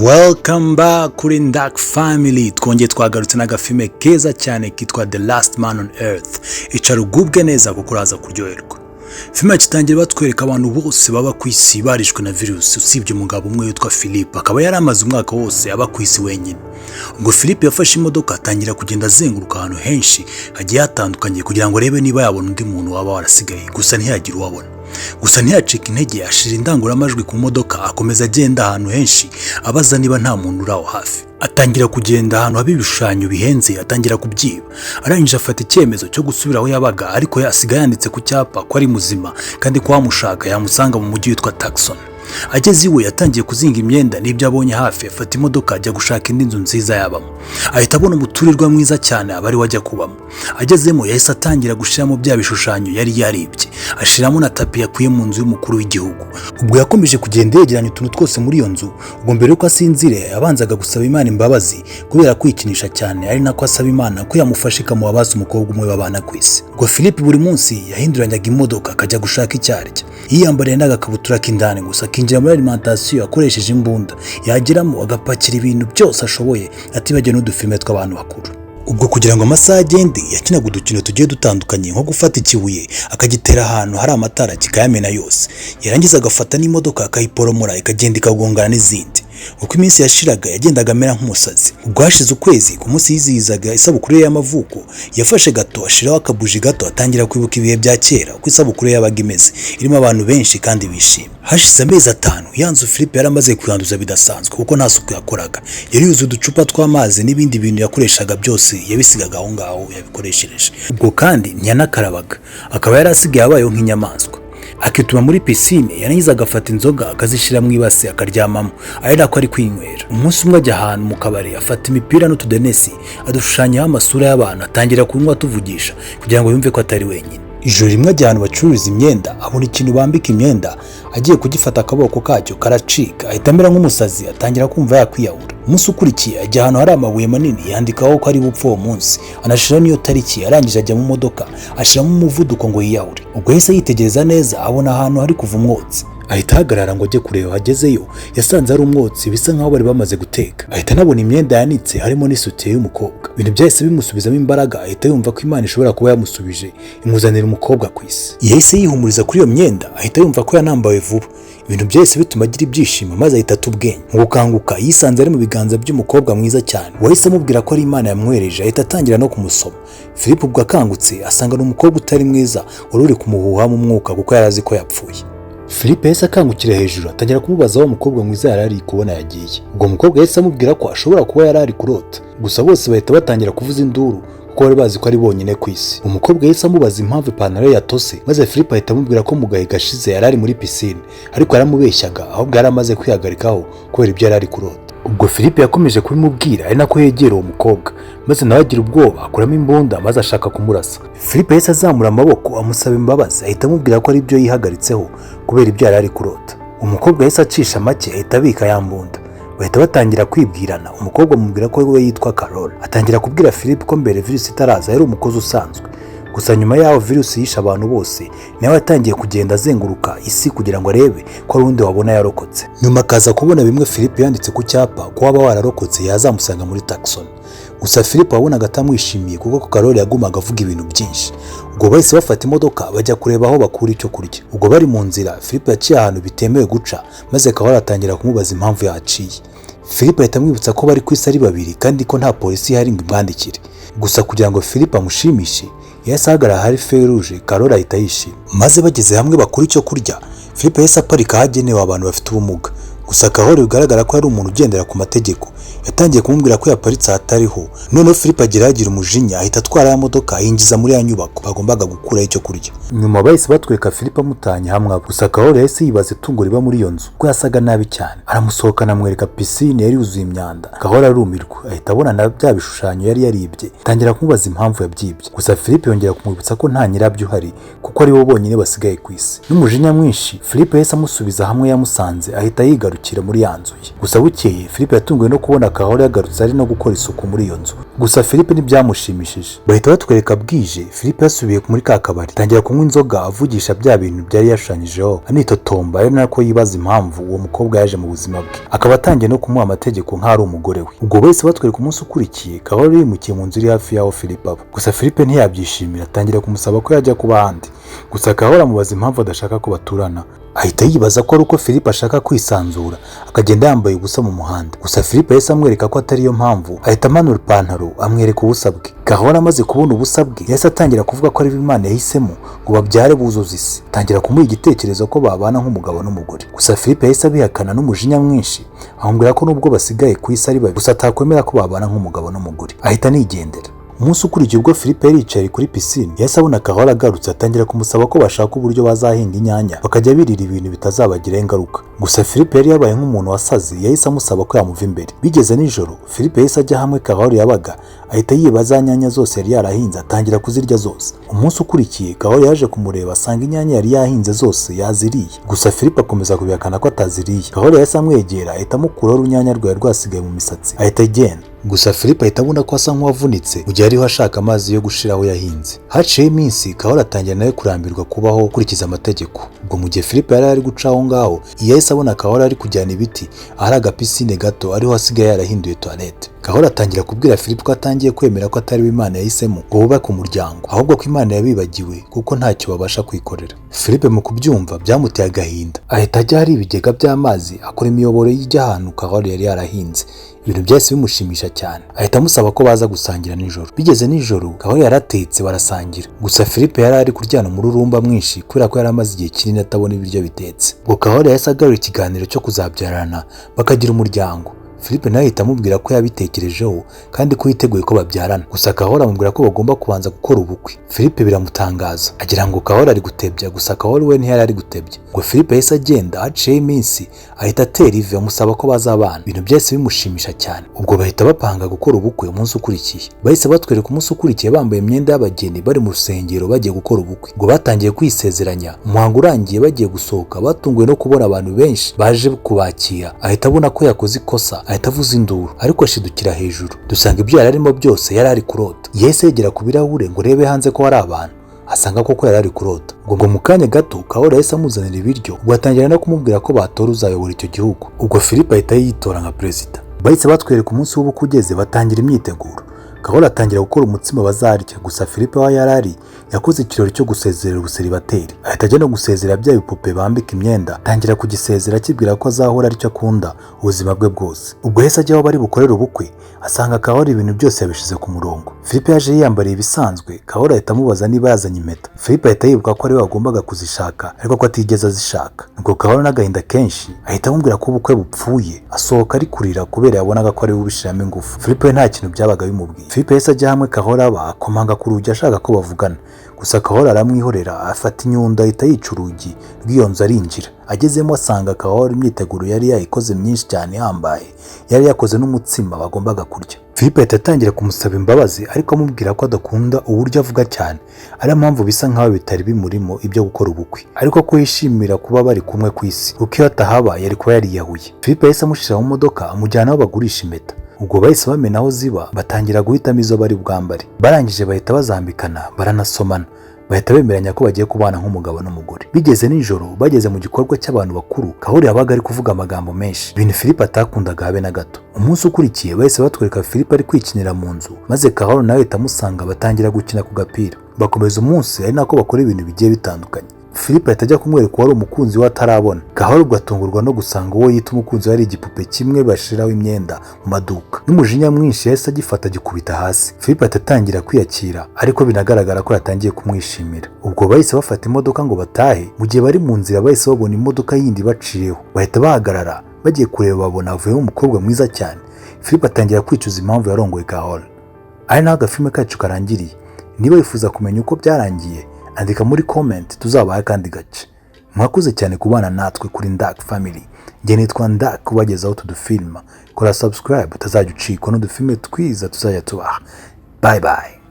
Welcome back kuri Dark Family. Twongeye twagarutse n'agafilme keza cyane kitwa The Last Man on Earth. Icara ugubwe neza kuko uraza kuryoherwa. Filime yacu batwereka abantu bose baba ku isi barishwe na virusi, usibye umugabo umwe witwa Philip, akaba yari amaze umwaka wose aba ku isi wenyine. Ubwo Philip yafashe imodoka, atangira kugenda azenguruka ahantu henshi hagiye hatandukanye kugira ngo arebe niba yabona undi muntu waba warasigaye, gusa ntiyagire uwabona. Gusa ntiyacika intege, ashira indangururamajwi ku modoka, akomeza agenda ahantu henshi abaza niba nta muntu uri aho hafi. Atangira kugenda ahantu haba ibishushanyo bihenze, atangira kubyiba. Arangije afata icyemezo cyo gusubira aho yabaga, ariko asiga yanditse ku cyapa ko ari muzima kandi ko wamushaka yamusanga mu mujyi witwa Tucson. Ageze iwe, yatangiye kuzinga imyenda n'ibyo abonye hafi, afata imodoka ajya gushaka indi nzu nziza yabamo. Ahita abona umuturirwa mwiza cyane, aba ari we ajya kubamo. Agezemo, yahise atangira gushyiramo bya bishushanyo yari yaribye, ashiramo na tapi yakuye mu nzu y'umukuru w'igihugu. Ubwo yakomeje kugenda yegeranya utuntu twose muri iyo nzu. Ubwo mbere yuko asinzira, yabanzaga gusaba Imana imbabazi kubera kwikinisha cyane, ari nako asaba Imana ko yamufasha ikamuha basi umukobwa umwe babana ku isi. Ubwo Philip buri munsi yahinduranyaga imodoka akajya gushaka icyo arya, yiyambariye n'agakabutura k'indani gusa, akinjira muri alimentation akoresheje imbunda, yageramo agapakira ibintu byose ashoboye, atibagiwe n'udufilime tw'abantu bakuru. Ubwo kugira ngo amasaha agende, yakinaga udukino tugiye dutandukanye, nko gufata ikibuye akagitera ahantu hari amatara kikayamena yose, yarangiza agafata n'imodoka akayiporomora ikagenda ikagongana n'izindi. Uko iminsi yashiraga, yagendaga amera nk'umusazi. Ubwo hashize ukwezi, ku munsi yizihizaga isabukuru ye y'amavuko, yafashe gato ashiraho akabuji gato, atangira kwibuka ibihe bya kera, uko isabukuru ye yabaga imeze, irimo abantu benshi kandi bishimye. Hashize amezi 5, ya nzu Philip yari amaze kuyanduza bidasanzwe, kuko nta suku yakoraga. Yari yuzuye uducupa tw'amazi n'ibindi bintu yakoreshaga byose yabisigaga aho ngaho yabikoreshereje. Ubwo kandi ntiyanakarabaga, akaba yari asigaye abayeho nk'inyamaswa, akituma muri pisine, yarangiza agafata inzoga akazishyira mu ibase akaryamamo, ari nako ari kwinywera. Umunsi umwe ajya ahantu mu kabari, afata imipira n'utudenesi, adushushanyaho amasura y'abantu, atangira kunywa atuvugisha kugira ngo yumve ko atari wenyine. Ijoro rimwe ajya ahantu bacururiza imyenda, abona ikintu bambika imyenda, agiye kugifata akaboko kacyo karacika, ahita amera nk'umusazi, atangira kumva yakwiyahura. Umunsi ukurikiye ajya ahantu hari amabuye manini, yandikaho ko ari bupfe uwo munsi, anashiraho n'iyo tariki. Arangije ajya mu modoka, ashiramo umuvuduko ngo yiyahure. Ubwo yahise yitegereza neza, abona ahantu hari kuva umwotsi, ahita ahagarara ngo ajye kureba. Agezeyo, yasanze ari umwotsi bisa nkaho bari bamaze guteka, ahita anabona imyenda yanitse, harimo n'isutiye y'umukobwa. Ibintu byahise bimusubizamo imbaraga, ahita yumva ko Imana ishobora kuba yamusubije imuzanira umukobwa ku isi. Yahise yihumuriza kuri iyo myenda, ahita yumva ko yanambawe vuba. Ibintu byahise bituma agira ibyishimo, maze ahita ata ubwenge. Mu gukanguka, yisanze ari mu biganza by'umukobwa mwiza cyane, wahise amubwira ko ari Imana yamwohereje, ahita atangira no kumusoma. Philip ubwo akangutse, asanga ni umukobwa utari mwiza wari uri kumuhuhamo umwuka, kuko yari azi ko yapfuye. Philip yahise akangukira hejuru, atangira kumubaza aho umukobwa mwiza yari ari kubona yagiye. Ubwo mukobwa yahise amubwira ko ashobora kuba yari ari kurota. Gusa bose bahita batangira kuvuza induru kuko bari bazi ko ari bonyine ku isi. Umukobwa yahise amubaza impamvu ipantaro ye yatose, maze Philip ahita amubwira ko mu gahe gashize yari ari muri pisine, ariko yaramubeshyaga, ahubwo yari amaze kwihagarikaho kubera ibyo yari ari kurota. Ubwo Philip yakomeje kubimubwira ari nako yegera uwo mukobwa, maze nawe agira ubwoba, akuramo imbunda maze ashaka kumurasa. Philip yahise azamura amaboko amusaba imbabazi, ahita amubwira ko ari byo yihagaritseho kubera ibyo yari ari kurota. Umukobwa yahise acisha make, ahita abika ya mbunda, bahita batangira kwibwirana. Umukobwa amubwira ko we yitwa Carol, atangira kubwira Philip ko mbere virusi itaraza yari umukozi usanzwe, gusa nyuma y'aho virusi yishe abantu bose, nawe yatangiye kugenda azenguruka isi kugira ngo arebe ko hari undi wabona yarokotse. Nyuma akaza kubona bimwe Philip yanditse ku cyapa, ko waba wararokotse yazamusanga muri Tucson. Gusa Philip wabonaga atamwishimiye, kuko Carol yagumaga avuga ibintu byinshi. Ubwo bahise bafata imodoka bajya kureba aho bakura icyo kurya. Ubwo bari mu nzira, Philip yaciye ahantu bitemewe guca, maze Carol atangira kumubaza impamvu yahaciye. Philip ahita amwibutsa ko bari ku isi ari babiri kandi ko nta polisi ihari ngo imwandikire. Gusa kugira ngo Philip amushimishe, yahise ahagarara ahari feu rouge, Carol ahita yishima. Maze bageze hamwe bakura icyo kurya, Philip yahise aparika ahagenewe abantu bafite ubumuga. Gusa Carol, bigaragara ko ari umuntu ugendera ku mategeko, yatangiye kumubwira ko yaparitse ahatariho. Noneho Philip agera yagira umujinya, ahita atwara ya modoka ayinjiza muri ya nyubako bagombaga gukuraho icyo kurya. Nyuma bahise batwereka Philip amutanye hamwe. Gusa Carol yahise yibaza itungo riba muri iyo nzu, ko yasaga nabi cyane. Aramusohokana, amwereka pisine yari yuzuye imyanda. Carol arumirwa, ahita abona na bya bishushanyo yari yaribye, atangira kumubaza impamvu yabyibye. Gusa Philip yongera kumwibutsa ko nta nyirabyo uhari, kuko ari bo bonyine basigaye ku isi. N'umujinya mwinshi, Philip yahise amusubiza hamwe yamusanze, ahita yigarukira muri ya nzu ye. Gusa bukeye, Philip yatunguwe no kubona Kahora yagarutse ari no gukora isuku muri iyo nzu. Gusa Philippe ntibyamushimishije. Bahita batwereka bwije Philippe yasubiye muri ka kabari, atangira kunywa inzoga, avugisha bya bintu byari yashushanyijeho, anitotomba, ari nako yibaza impamvu uwo mukobwa yaje mu buzima bwe, akaba atangiye no kumuha amategeko nk'aho ari umugore we. Ubwo bahise batwereka umunsi ukurikiye, Kahora yimukiye mu nzu iri hafi y'aho Philippe aba. Gusa Philippe ntiyabyishimira, atangira kumusaba ko yajya kuba ahandi. Gusa Kahora amubaza impamvu adashaka ko baturana, ahita yibaza ko ari uko Philippe ashaka kwisanzura akagenda yambaye ubusa mu muhanda. Gusa Philippe yahise amwereka ko atari yo mpamvu, ahita amanura ipantaro amwereka ubusa bwe. Gahora amaze kubona ubusa bwe, yahise atangira kuvuga ko ari Imana yahisemo ngo babyare buzuze isi, atangira kumuha igitekerezo ko babana nk'umugabo n'umugore. Gusa Philippe yahise abihakana n'umujinya mwinshi, amubwira ko nubwo basigaye ku isi ari babiri gusa atakwemera ko babana nk'umugabo n'umugore, ahita anigendera. Umunsi ukurikiye, ubwo Philippe yari yicaye kuri pisine, yahise abona Kahora agarutse, atangira kumusaba ko bashaka uburyo bazahinga inyanya bakajya birira ibintu bitazabagiraho ingaruka. Gusa Philippe yari yabaye nk'umuntu wasaze, yahise amusaba ko yamuva imbere. Bigeze nijoro, Philippe yahise ajya hamwe Kahora yabaga, ahita yiba za nyanya zose yari yarahinze, atangira kuzirya zose. Umunsi ukurikiye Kahora yaje kumureba, asanga inyanya yari yahinze zose yaziriye. Gusa Philippe akomeza kubihakana ko ataziriye. Kahora yahise amwegera, ahita amukuraho urunyanya rwari rwasigaye mu misatsi, ahita agenda. Gusa Philippe ahita abona ko asa nk'uwavunitse mu gihe ariho ashaka amazi yo gushira aho yahinze. Haciyeho iminsi, Kahora atangira nawe kurambirwa kubaho gukurikiza amategeko. Ubwo mu gihe Philippe yari ari guca aho ngaho, yahise abona Kahora ari kujyana ibiti ahari agapisine gato ariho asigaye yarahinduye toilette. Kahora atangira kubwira Philippe ko atangiye kwemera ko atari we Imana yahisemo ngo bubake umuryango, ahubwo ko Imana yabibagiwe kuko ntacyo babasha kwikorera. Philippe mu kubyumva byamuteye agahinda, ahita ajya ahari ibigega by'amazi, akora imiyoboro ijya ahantu Kahora yari yarahinze. Ibintu byahise bimushimisha cyane, ahita amusaba ko baza gusangira nijoro. Bigeze nijoro, Kahora yaratetse, barasangira. Gusa Philippe yari ari kuryana umururumba mwinshi kubera ko yari amaze igihe kinini atabona ibiryo bitetse. Ubwo Kahora yahise agarura ikiganiro cyo kuzabyarana bakagira umuryango. Philippe nawe ahita amubwira ko yabitekerejeho kandi ko yiteguye ko babyarana. Gusa Kahora amubwira ko bagomba kubanza gukora ubukwe. Philippe biramutangaza, agira ngo Kahora ari gutebya. Gusa Kahora we ntiyari ari gutebya. Ngo Philippe yahise agenda. Haciyeho iminsi, ahita atera ivi amusaba ko bazabana. Ibintu byahise bimushimisha cyane. Ubwo bahita bapanga gukora ubukwe umunsi ukurikiye. Bahise batwereka umunsi ukurikiye bambaye imyenda y'abageni, bari mu rusengero bagiye gukora ubukwe. Ubwo batangiye kwisezeranya. Umuhango urangiye, bagiye gusohoka, batunguwe no kubona abantu benshi baje kubakira. Ahita abona ko yakoze ikosa, ahita avuza induru, ariko ashidukira hejuru, dusanga ibyo yari arimo byose yari ari kurota. Yahise yegera ku birahure ngo urebe hanze ko hari abantu, asanga koko yari ari kurota. Ubwo mu kanya gato Kahora yahise amuzanira ibiryo, ubwo atangira no kumubwira ko batora uzayobora icyo gihugu. Ubwo Philippe ahita yitora nka perezida. Bahise batwereka umunsi w'ubukwe ugeze, batangira imyiteguro. Kahora atangira gukora umutsima bazarya. Gusa Philippe aho yari ari yakoze ikirori cyo gusezerera ubuseribateri, ahita ajya no gusezera bya bipupe bambika imyenda, atangira kugisezera akibwira ko azahora aricyo akunda ubuzima bwe bwose. Ubwo yahise ajya aho bari bukorere ubukwe, asanga Kahora ibintu byose yabishyize ku murongo. Philippe yaje yiyambariye ibisanzwe. Kahora ahita amubaza niba yazanye impeta. Philippe ahita yibuka ko ariwe wagombaga kuzishaka, ariko ko atigeze azishaka. Nuko Kahora n'agahinda kenshi ahita amubwira ko ubukwe bupfuye, asohoka ari kurira kubera yabonaga ko ariwe ubishyiramo ingufu. Philippe we nta kintu byabaga bimubwiye. Philippe yahise ajya hamwe Kahora aba, akomanga ku rugi ashaka ko bavugana. Gusa Kahora aramwihorera, afata inyundo ahita yica urugi rw'iyo nzu, arinjira. Agezemo asanga Kahora imyiteguro yari yayikoze myinshi cyane ihambaye, yari yakoze n'umutsima bagombaga kurya. Philippe ahita atangira kumusaba imbabazi, ariko amubwira ko adakunda uburyo avuga cyane, ariyo mpamvu bisa nkaho bitari bimurimo ibyo gukora ubukwe, ariko ko yishimira kuba bari kumwe ku isi, kuko iyo atahaba yari kuba yariyahuye. Philippe yahise amushyira mu modoka, amujyana aho bagurisha impeta. Ubwo bahise bamena aho ziba, batangira guhitamo izo bari bwambare. Barangije bahita bazambikana, baranasomana, bahita bemeranya ko bagiye kubana nk'umugabo n'umugore. Bigeze nijoro, bageze mu gikorwa cy'abantu bakuru, Kahori yabaga ari kuvuga amagambo menshi, ibintu Philippe atakundaga habe na gato. Umunsi ukurikiye bahise batwereka Philippe ari kwikinira mu nzu, maze Kahori nawe ahita amusanga, batangira gukina ku gapira, bakomeza umunsi ari nako bakora ibintu bigiye bitandukanye. Philippe ahita ajya kumwereka uwari umukunzi we atarabona. Kahora ubwo atungurwa no gusanga uwo yita umukunzi we ari igipupe kimwe bashiraho imyenda mu maduka. N'umujinya mwinshi yahise agifata, agikubita hasi. Philippe ahita atangira kwiyakira, ariko binagaragara ko yatangiye kumwishimira. Ubwo bahise bafata imodoka ngo batahe. Mu gihe bari mu nzira, bahise babona imodoka yindi baciyeho, bahita bahagarara. Bagiye kureba, babona havuyemo umukobwa mwiza cyane. Philippe atangira kwicuza impamvu yarongoye Kahora. Ari naho agafilme kacu karangiriye. Niba wifuza kumenya uko byarangiye, andika muri comment, tuzabaha akandi gace. Mwakoze cyane kubana natwe kuri Ndak Family. Njye nitwa Ndak, ubagezaho utu dufilima. Kora subscribe utazajya ucikwa n'udufilme twiza tuzajya tubaha. Bye bye.